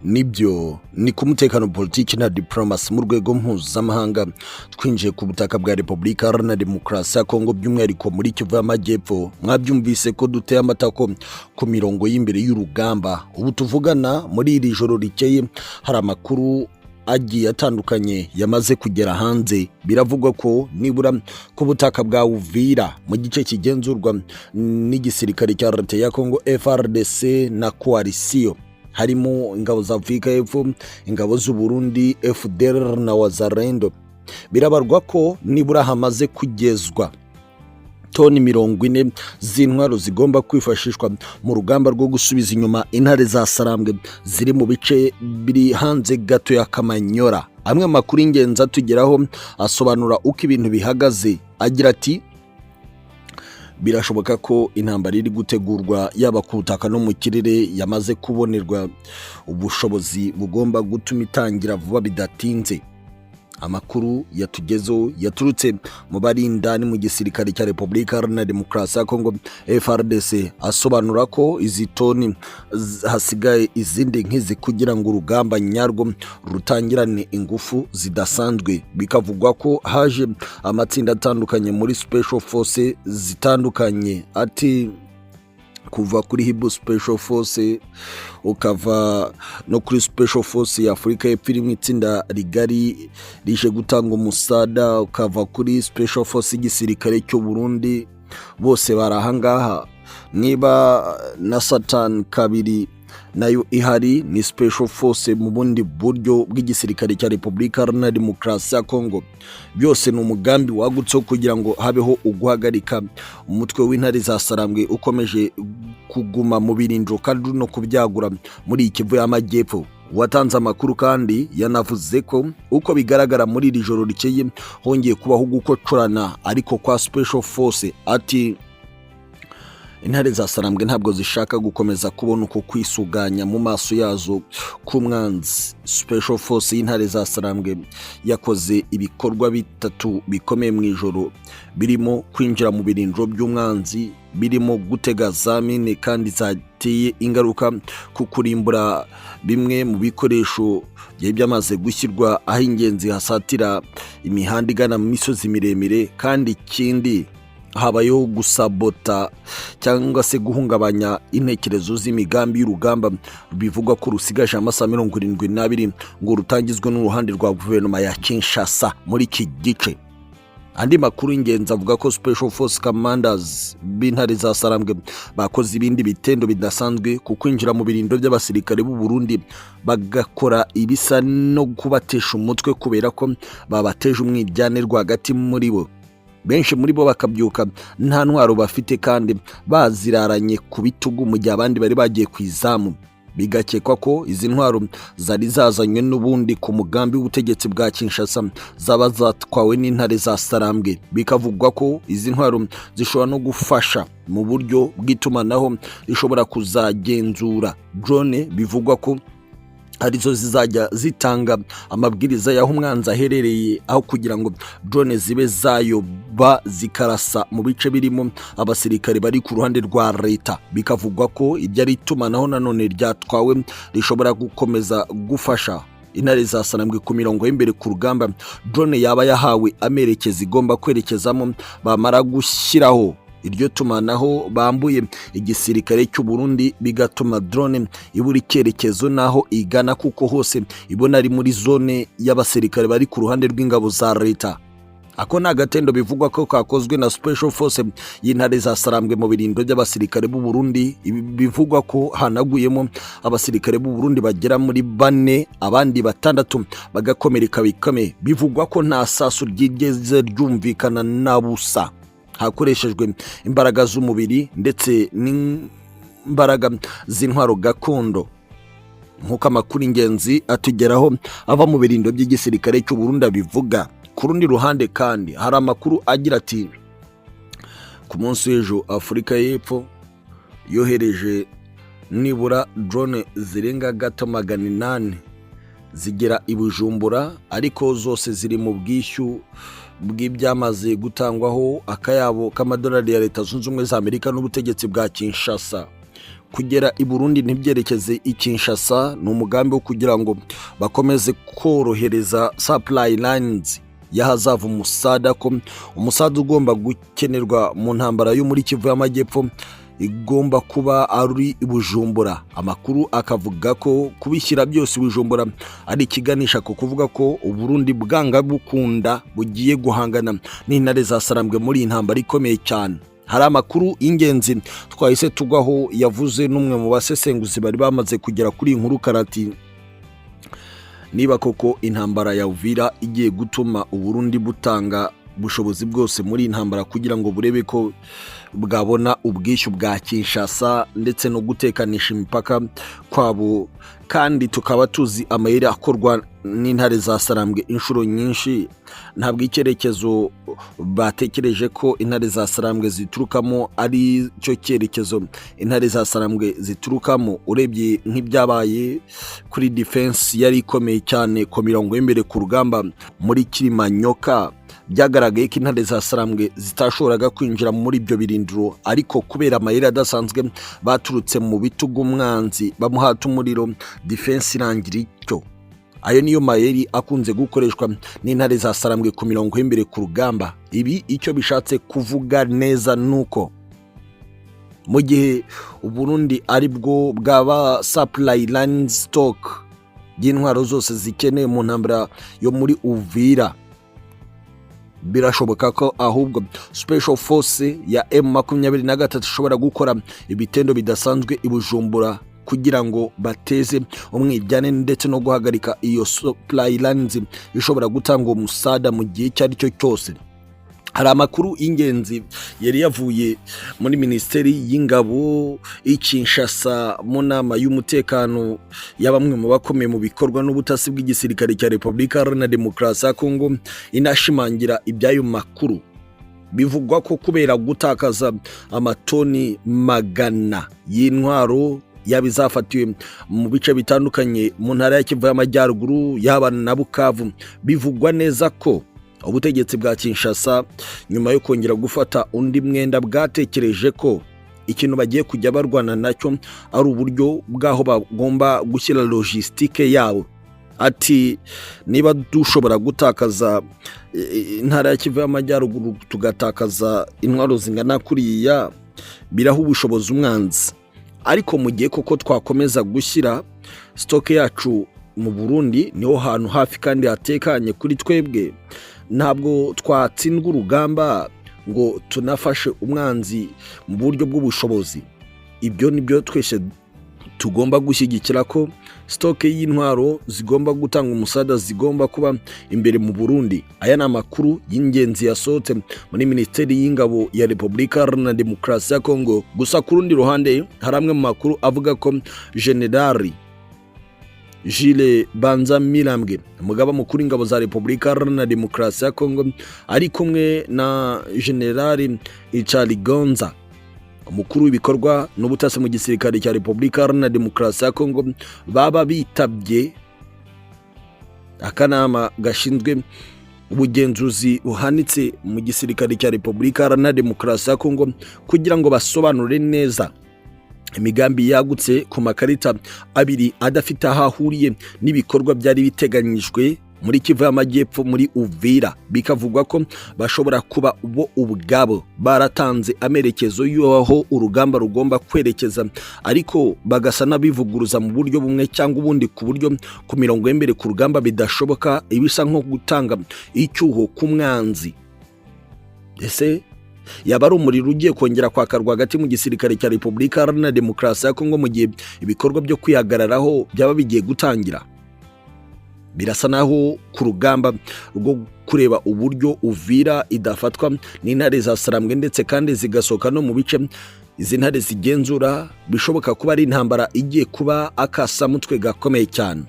Nibyo, ni ku mutekano, politiki na diplomasi mu rwego mpuzamahanga. Twinjiye ku butaka bwa Repubulika Iharanira Demokarasi ya Kongo, by'umwihariko muri Kivu y'Amajyepfo. Mwabyumvise ko duteye amatako ku mirongo y'imbere y'urugamba. Ubu tuvugana, muri iri joro rikeye, hari amakuru agiye atandukanye yamaze kugera hanze. Biravugwa ko nibura ku butaka bwa Uvira, mu gice kigenzurwa n'igisirikare cya Leta ya Kongo FARDC na coalition, harimo ingabo za Afurika y'Epfo, ingabo z'u Burundi, FDLR na Wazalendo, birabarwa ko nibura hamaze kugezwa toni 40 z'intwaro zigomba kwifashishwa mu rugamba rwo gusubiza inyuma intare za Sarambwe ziri mu bice biri hanze gato ya Kamanyora. Amwe mu makuru y'ingenzi atugeraho asobanura uko ibintu bihagaze, agira ati: "Birashoboka ko intambara iri gutegurwa, yaba ku butaka no mu kirere, yamaze kubonerwa ubushobozi bugomba gutuma itangira vuba bidatinze." Amakuru yatugezeho yaturutse mu bari indani mu gisirikare cya Repubulika Iharanira Demokarasi ya Kongo FARDC asobanura ko izi toni hasigaye izindi nk'izi kugira ngo urugamba nyarwo rutangirane ingufu zidasanzwe. Bikavugwa ko haje amatsinda atandukanye muri special force zitandukanye, ati kuva kuri Hibu Special Force, ukava no kuri Special Force ya Afurika y'Epfo iri mu itsinda rigari rije gutanga umusada, ukava kuri Special Force y'igisirikare cy'u Burundi, bose bari ahangaha. Niba na Satan kabiri nayo ihari, ni Special Force mu bundi buryo bw'igisirikare cya Repubulika Iharanira Demokarasi ya Kongo. Byose ni umugambi wagutse wo kugira ngo habeho uguhagarika umutwe w'intare za Sarambwe ukomeje kuguma mu birindiro kandi no kubyagura muri iyi Kivu y'Amajyepfo. Uwatanze amakuru kandi yanavuze ko uko bigaragara muri iri joro rikeye hongeye kubaho gukocorana ariko kwa Special Force, ati intare za Sarambwe ntabwo zishaka gukomeza kubona uko kwisuganya mu maso yazo k'umwanzi. Special Force y'intare za Sarambwe yakoze ibikorwa bitatu bikomeye mu ijoro, birimo kwinjira mu birindiro by'umwanzi, birimo gutega za mine kandi zateye ingaruka ku kurimbura bimwe mu bikoresho byari byamaze gushyirwa aho ingenzi hasatira imihanda igana mu misozi miremire. Kandi ikindi, habayeho gusabota cyangwa se guhungabanya intekerezo z'imigambi y'urugamba bivugwa ko rusigaje amasaha 72 ngo rutangizwe n'uruhande rwa guverinoma ya Kinshasa muri iki gice. Andi makuru y'ingenzi avuga ko Special Force Commanders b'intare za Sarambwe bakoze ibindi bitendo bidasanzwe ku kwinjira mu birindiro by'abasirikare b'u Burundi, bagakora ibisa no kubatesha umutwe, kubera ko babateje umwiryane rwagati muri bo, benshi muri bo bakabyuka nta ntwaro bafite kandi baziraranye ku bitugu, mu gihe abandi bari bagiye ku izamu. Bigakekwa ko izi ntwaro zari zazanywe n'ubundi ku mugambi w'ubutegetsi bwa Kinshasa zaba zatwawe n'intare za Sarambwe. Bikavugwa ko izi ntwaro zishobora no gufasha mu buryo bw'itumanaho, rishobora kuzagenzura drone, bivugwa ko arizo zizajya zitanga amabwiriza y'aho umwanzi aherereye, aho kugira ngo drone zibe zayoba zikarasa mu bice birimo abasirikare bari ku ruhande rwa leta. Bikavugwa ko ibyo ari itumanaho nanone ryatwawe rishobora gukomeza gufasha intare za Sarambwe ku mirongo y'imbere ku rugamba. Drone yaba yahawe amerekezo igomba kwerekezamo, bamara gushyiraho iryo tumanaho bambuye igisirikare cy'u Burundi, bigatuma drone ibura icyerekezo n'aho igana, kuko hose ibona ari muri zone y'abasirikare bari ku ruhande rw'ingabo za leta. Ako ni agatendo bivugwa ko kakozwe na Special Force y'intare za Sarambwe mu birindiro by'abasirikare b'u Burundi. Ibi bivugwa ko hanaguyemo abasirikare b'u Burundi bagera muri bane, abandi batandatu bagakomereka bikomeye. Bivugwa ko nta sasu ryigeze ryumvikana na busa, hakoreshejwe imbaraga z'umubiri ndetse n'imbaraga z'intwaro gakondo, nk'uko amakuru ingenzi atugeraho ava mu birindiro by'igisirikare cy'u Burundi abivuga. Ku rundi ruhande kandi, hari amakuru agira ati ku munsi w'ejo Afurika y'Epfo yohereje nibura drone zirenga gato 800 zigera i Bujumbura, ariko zose ziri mu bwishyu bw'ibyamaze gutangwaho akayabo k'amadolari ya Leta Zunze Ubumwe za Amerika n'ubutegetsi bwa Kinshasa. Kugera i Burundi ntibyerekeze i Kinshasa ni umugambi wo kugira ngo bakomeze korohereza supply lines y'ahazava umusada, ko umusada ugomba gukenerwa mu ntambara yo muri Kivu y'Amajyepfo igomba kuba ari i Bujumbura. Amakuru akavuga ko kubishyira byose i Bujumbura ari ikiganisha ku kuvuga ko Uburundi bwanga bukunda bugiye guhangana n'Intare za Sarambwe muri iyi ntambara ikomeye cyane. Hari amakuru y'ingenzi twahise tugwaho yavuze n'umwe mu basesenguzi bari bamaze kugera kuri iyi nkuru, karati niba koko intambara ya Uvira igiye gutuma Uburundi butanga ubushobozi bwose muri iyi ntambara kugira ngo burebe ko bwabona ubwishyu bwa Kinshasa ndetse no gutekanisha imipaka kwabo, kandi tukaba tuzi amayeri akorwa n'Intare za Sarambwe inshuro nyinshi, ntabwo icyerekezo batekereje ko Intare za Sarambwe ziturukamo ari cyo cyerekezo Intare za Sarambwe ziturukamo. Urebye nk'ibyabaye kuri defense yari ikomeye cyane ku mirongo y'imbere ku rugamba muri Kirimanyoka, byagaragaye ko Intare za Sarambwe zitashoboraga kwinjira muri ibyo birindiro, ariko kubera amayeri adasanzwe baturutse mu bitugu umwanzi bamuhata umuriro, defense irangira icyo. Ayo niyo mayeri akunze gukoreshwa n'Intare za Sarambwe ku mirongo y'imbere ku rugamba. Ibi icyo bishatse kuvuga neza nuko mu gihe Uburundi ari bwo bwaba supply line stock y'intwaro zose zikenewe mu ntambara yo muri Uvira, birashoboka ko ahubwo special force ya M23 ishobora gukora ibitendo bidasanzwe i Bujumbura kugira ngo bateze umwiryane ndetse no guhagarika iyo supply lines ishobora gutanga uwo musada mu gihe icyo ari cyo cyose. Hari amakuru y'ingenzi yari yavuye muri Minisiteri y'Ingabo i Kinshasa mu nama y'umutekano ya bamwe mu bakomeye mu bikorwa n'ubutasi bw'igisirikare cya Repubulika Iharanira Demokarasi ya Kongo, inashimangira iby'ayo makuru. Bivugwa ko kubera gutakaza amatoni magana y'intwaro, yaba izafatiwe mu bice bitandukanye mu ntara ya Kivu y'Amajyaruguru, yaba na Bukavu, bivugwa neza ko ubutegetsi bwa Kinshasa nyuma yo kongera gufata undi mwenda bwatekereje ko ikintu bagiye kujya barwana nacyo ari uburyo bw'aho bagomba gushyira logistique yabo. Ati niba dushobora gutakaza intara ya Kivu y'Amajyaruguru, tugatakaza intwaro zingana kuriya, biraha ubushobozi umwanzi, ariko mu gihe koko twakomeza gushyira stock yacu mu Burundi, niho hantu hafi kandi hatekanye kuri twebwe, ntabwo twatsindwa urugamba ngo tunafashe umwanzi mu buryo bw'ubushobozi. Ibyo ni byo twese tugomba gushyigikira, ko stock y'intwaro zigomba gutanga umusada zigomba kuba imbere mu Burundi. Aya ni amakuru y'ingenzi yasohotse muri Minisiteri y'Ingabo ya Repubulika Iharanira Demokarasi ya Kongo. Gusa ku rundi ruhande hari amwe mu makuru avuga ko Generali Jules Banza Mirambwe, umugaba mukuru w'ingabo za Repubulika Iharanira Demokarasi ya Kongo, ari kumwe na Generali Icarigonza, umukuru w'ibikorwa n'ubutasi mu gisirikare cya Repubulika Iharanira Demokarasi ya Kongo, baba bitabye akanama gashinzwe ubugenzuzi buhanitse mu gisirikare cya Repubulika Iharanira Demokarasi ya Kongo kugira ngo basobanure neza imigambi yagutse ku makarita abiri adafite aho ahuriye n'ibikorwa byari biteganyijwe muri Kivu y'Amajyepfo, muri Uvira. Bikavugwa ko bashobora kuba bo ubwabo baratanze amerekezo y'aho urugamba rugomba kwerekeza, ariko bagasa n'abivuguruza mu buryo bumwe cyangwa ubundi, ku buryo ku mirongo y'imbere ku rugamba bidashoboka, ibisa nko gutanga icyuho ku mwanzi. Ese yaba ari umuriro ugiye kongera kwaka rwagati mu gisirikare cya Repubulika Iharanira Demokarasi ya Kongo mu gihe ibikorwa byo kwihagararaho byaba bigiye gutangira? Birasa naho ku rugamba rwo kureba uburyo Uvira idafatwa n'Intare za Sarambwe ndetse kandi zigasohoka no mu bice izi ntare zigenzura, bishoboka kuba ari intambara igiye kuba akasamutwe gakomeye cyane.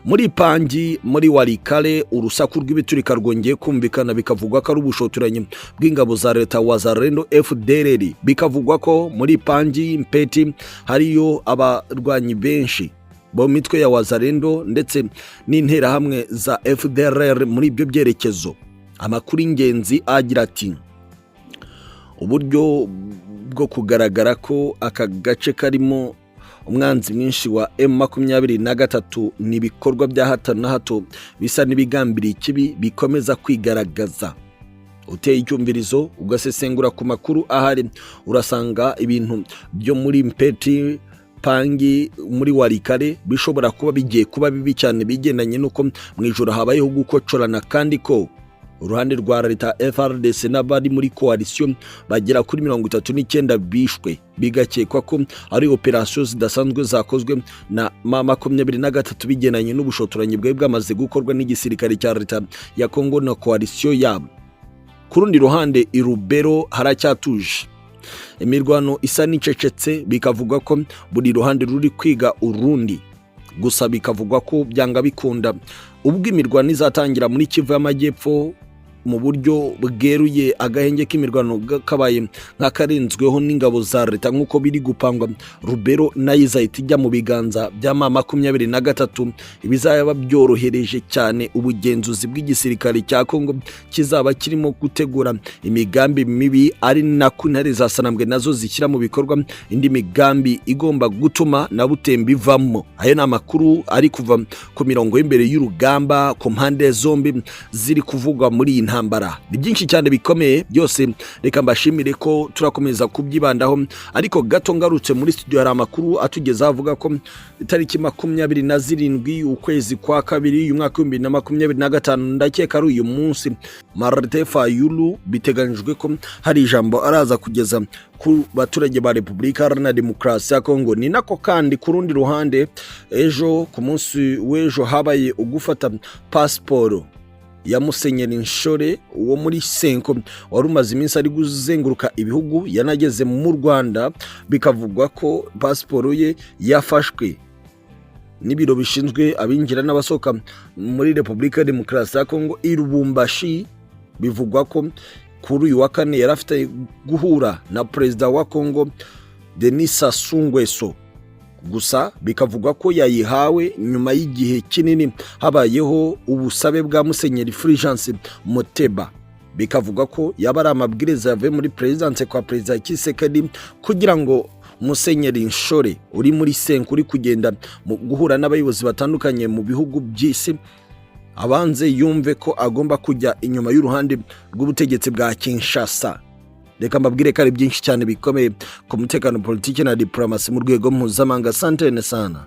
Muri Pangi, muri Walikale, urusaku rw'ibiturika rwongeye kumvikana, bikavugwa ko ari ubushotoranyi bw'ingabo za leta Wazalendo FDLR. Bikavugwa ko muri Pangi Mpeti hariyo abarwanyi benshi bo mitwe ya Wazalendo ndetse n'Interahamwe za FDLR muri ibyo byerekezo. Amakuru y'ingenzi agira ati uburyo bwo kugaragara ko aka gace karimo Umwanzi mwinshi wa M23 ni ibikorwa bya hato na hato bisa n'ibigambiriye ikibi bikomeza kwigaragaza. Uteye icyumvirizo, ugasesengura ku makuru ahari, urasanga ibintu byo muri Mpeti, Pangi, muri Walikale bishobora kuba bigiye kuba bibi cyane, bigendanye n'uko mu ijoro habayeho gukocorana, kandi ko uruhande rwa leta, FARDC n'abari muri coalition bagera kuri 39 bishwe, bigakekwa ko ari operasiyo zidasanzwe zakozwe na M23, bigendanye n'ubushotoranyi bwari bwamaze gukorwa n'igisirikare cya leta ya Congo na coalition yabo. Ku rundi ruhande, i Lubero haracyatuje, imirwano isa n'icecetse, bikavugwa ko buri ruhande ruri kwiga urundi. Gusa bikavugwa ko byanga bikunda, ubwo imirwano izatangira muri Kivu y'Amajyepfo mu buryo bweruye, agahenge k'imirwano kabaye nk'akarenzweho n'ingabo za leta nk'uko biri gupangwa, Lubero nayo izahita ijya mu biganza bya M23, ibizaba byorohereje cyane ubugenzuzi bw'igisirikare cya Kongo kizaba kirimo gutegura imigambi mibi, ari nako intare za Sanambwe nazo zishyira mu bikorwa indi migambi igomba gutuma na Butembo ivamo. Ayo ni amakuru ari kuva ku mirongo y'imbere y'urugamba ku mpande zombi ziri kuvugwa muri iyi ntambara. Ni byinshi cyane bikomeye byose. Reka mbashimire ko turakomeza kubyibandaho, ariko gato ngarutse muri studio, hari amakuru atugezaho avuga ko itariki 27 ukwezi kwa kabiri uyu mwaka w'2025, ndakeka ari uyu munsi, Martin Fayulu biteganyijwe ko hari ijambo araza kugeza ku baturage ba Repubulika Iharanira Demokarasi ya Kongo. Ni nako kandi ku rundi ruhande, ejo, ku munsi w'ejo, habaye ugufata pasiporo ya Musenyeri Nshole wo muri CENCO, wari umaze iminsi ari kuzenguruka ibihugu, yanageze mu Rwanda. Bikavugwa ko pasiporo ye yafashwe n'ibiro bishinzwe abinjira n'abasohoka muri Repubulika ya Demokarasi ya Kongo i Lubumbashi. Bivugwa ko kuri uyu wa kane yari afite guhura na perezida wa Kongo Denis Sassou Nguesso. Gusa bikavugwa ko yayihawe nyuma y'igihe kinini habayeho ubusabe bwa Musenyeri Fulgence Muteba. Bikavugwa ko yaba ari amabwiriza yavuye muri perezidanse kwa Perezida Tshisekedi kugira ngo Musenyeri Nshole uri muri CENCO, uri kugenda mu guhura n'abayobozi batandukanye mu bihugu by'isi, abanze yumve ko agomba kujya inyuma y'uruhande rw'ubutegetsi bwa Kinshasa. Reka mbabwire ko ari byinshi cyane bikomeye ku mutekano, politiki na diplomasi mu rwego mpuzamahanga. Asantene sana.